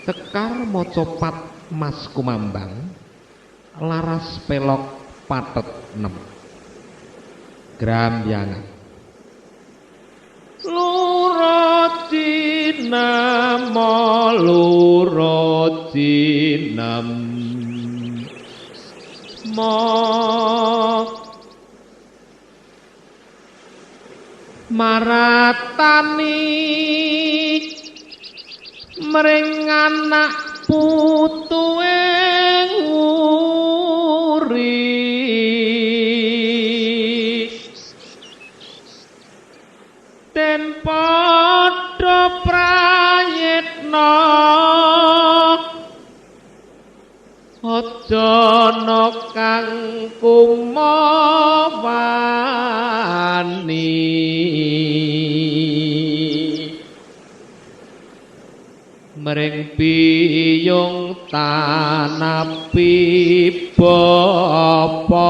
Sekar macapat Mas Kumambang laras pelok patet nem. Grambyangan. Loro cinamo loro cinem mo maratani mring anak putu ing wuri den padha prayitna aja ana kang kumawani mring biyung tanapi bapa.